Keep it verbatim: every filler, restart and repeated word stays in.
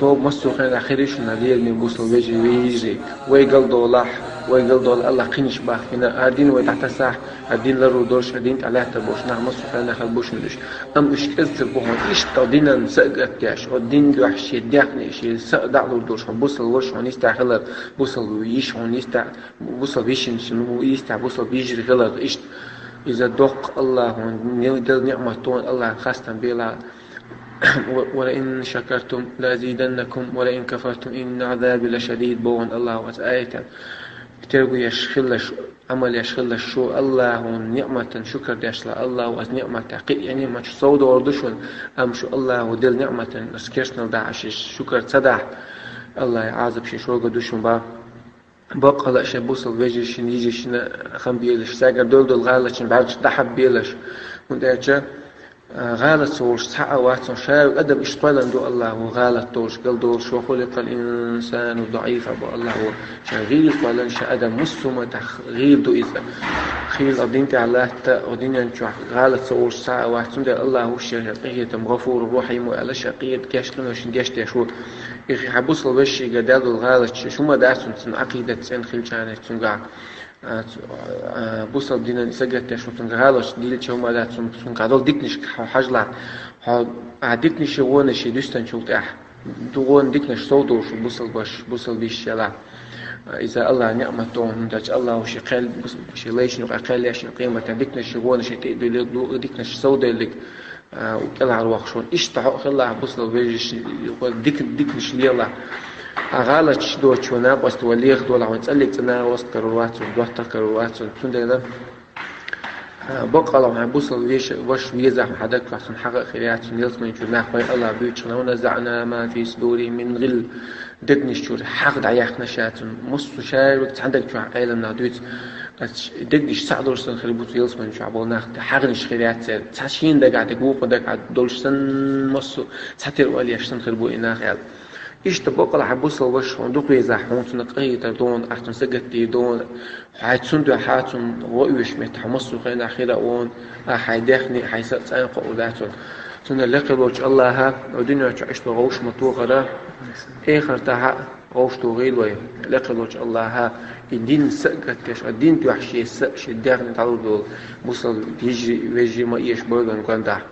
Массо а хенахь хир ю шуна лераме бусалба вежарий, вежарий. Вай галдолахь, вай галдолахь, АллахӀ кхинаш бахкина, а дин вай дӀатасахь, а дин лару долуш, а дин тӀе лаьттар болуш нах массо а хенахь хир бу шуна уьш. Амма уьш кӀезиг ца бу хьуна, иштта динан са а гатдеш, хьо дин дуьхьа шен дехне, шен са а дӀалур долуш, хьо бусалба ваша хьуна йистехь хилар, бусалба йиша хьуна йистехь, бусалба йишина шуна йистехь, бусалба вежарий хилар, иштта. Иза доккха АллахӀан, делла ниӀмат ду хьуна, АллахӀан хастам белахь. «ولئن شكرتم لأزيدنكم ولئن كفرتم إن عذابي لشديد», боху АллахӀа оцу аятехь. Терго еш хилалаш, Ӏамал еш хилалаш шу АллахӀан ниӀматан шукар деш лахь, АллахӀа оцу ниӀматах кхин а ниӀматаш совдор ду шуна, амма шу АллахӀа делла ниӀматан аса керстанал дахь, шуьш шукар ца дахь, АллахӀан Ӏазап шен шога ду шуна боху. Баккъала а шайн бусалба вежаршна, йижаршна хам белаш, цаьргара долу долу гӀалаташна бӀаьргаш дӀахьаббелаш. ХӀунда аьлча, а, гӀалат ца волуш цхьа а вац хьуна, ша адам иштта кхоьллина ду АллахӀа, гӀалат долуш, галдолуш, «وخلق الإنسان ضعيفا», боху АллахӀа, шайн гӀийла кхоьллина ша адам, массо а хӀуманах гӀийла ду иза. Хийла а дин тӀехь латта, а динан чохь гӀалат ца волуш цхьа а вац, цундела АллахӀа шен къинхетам, «غفور رحيم» ву аьлла, шен къинхетам гечдеш ву. И хьан бусалба вешига даьлла долу гӀалаташ, хӀума дац хьуна цуьнан Ӏакъидат цӀена хилчахьана цуьнгахь, а, цу-, а, бусалба динан и сагатдеш ву цуьнгахь гӀалаташ дилча, хӀума дац хьуна, цуьнгахь долу диканашка хьо хьажалахь. Хьо, а, диканаш а вонаш а дуьстинчул тӀаьхьа, ду гӀо диканаш совдолуш бусалба ваша, бусалба йиша ялахь. А, иза АллахӀан ниӀмат ду хьуна, хӀунда аьлча АллахӀа шен кхел, бус-, шен лайшна юкъахь кхел еш, шен къематан диканаш а вонаш а тӀе а дуьллуьйту, диканаш совделлиг. А, кӀелхьарвоккхуш ву. Иштта хьо а хилалахь, бусалба вежаршна дика, диканаш лелахь. А гӀалаташ доцуш вай накъост вай леха долахь, вайн цӀаллиг цӀа накъост карор вац хьуна, доттагӀа карор вац хьуна. Цундела, а, баккъала хьан бусалба веша-, ваша везахь хьан даг чохь, цунна хьагӀ а хир яц хьуна, ялсамани чуьра нах вай АллахӀа буьйцуш хилла: «ونزعنا ما في صدورهم من غل». Дегнаш чуьра хьагӀ дӀаяьккхина ша цунна. Массо а шайриг цхьана даг чохь Ӏелам нах дуьйцу. Ас дегнаш схьа а долуш санна хир бу цу ялсамани чохь болу нах, хьагӀнаш хир яц церан. Цхьа шена дагахь дерг вукху дагахь долуш санна, массо а цхьатера ойла еш санна хир бу и нах аьлла. Иштта баккъала хьан бусалба ваша хьуна дукха везахь, хьуна цунна къахетар ду хьуна, ахь цунна сагатдийр ду хьуна, хьайн цунна дуьхьа цунна гӀо оьшучу меттехь хьо массо а хенахь хир а ву хьуна, ахь хьайн дехне, хьайн са а цӀена кхоор дац хьуна. Цундела лекха волчу АллахӀа, о дуьнен чохь иштта вовшах ма тохара, эхартахь а вовшах тухийла вай. Лекха волчу АллахӀа, и дин са а гатдеш, а дин дуьхьа шен са а, шен дехне дӀалур долу бусалба йижарий, вежарий ма эша бойла вайн гондахь.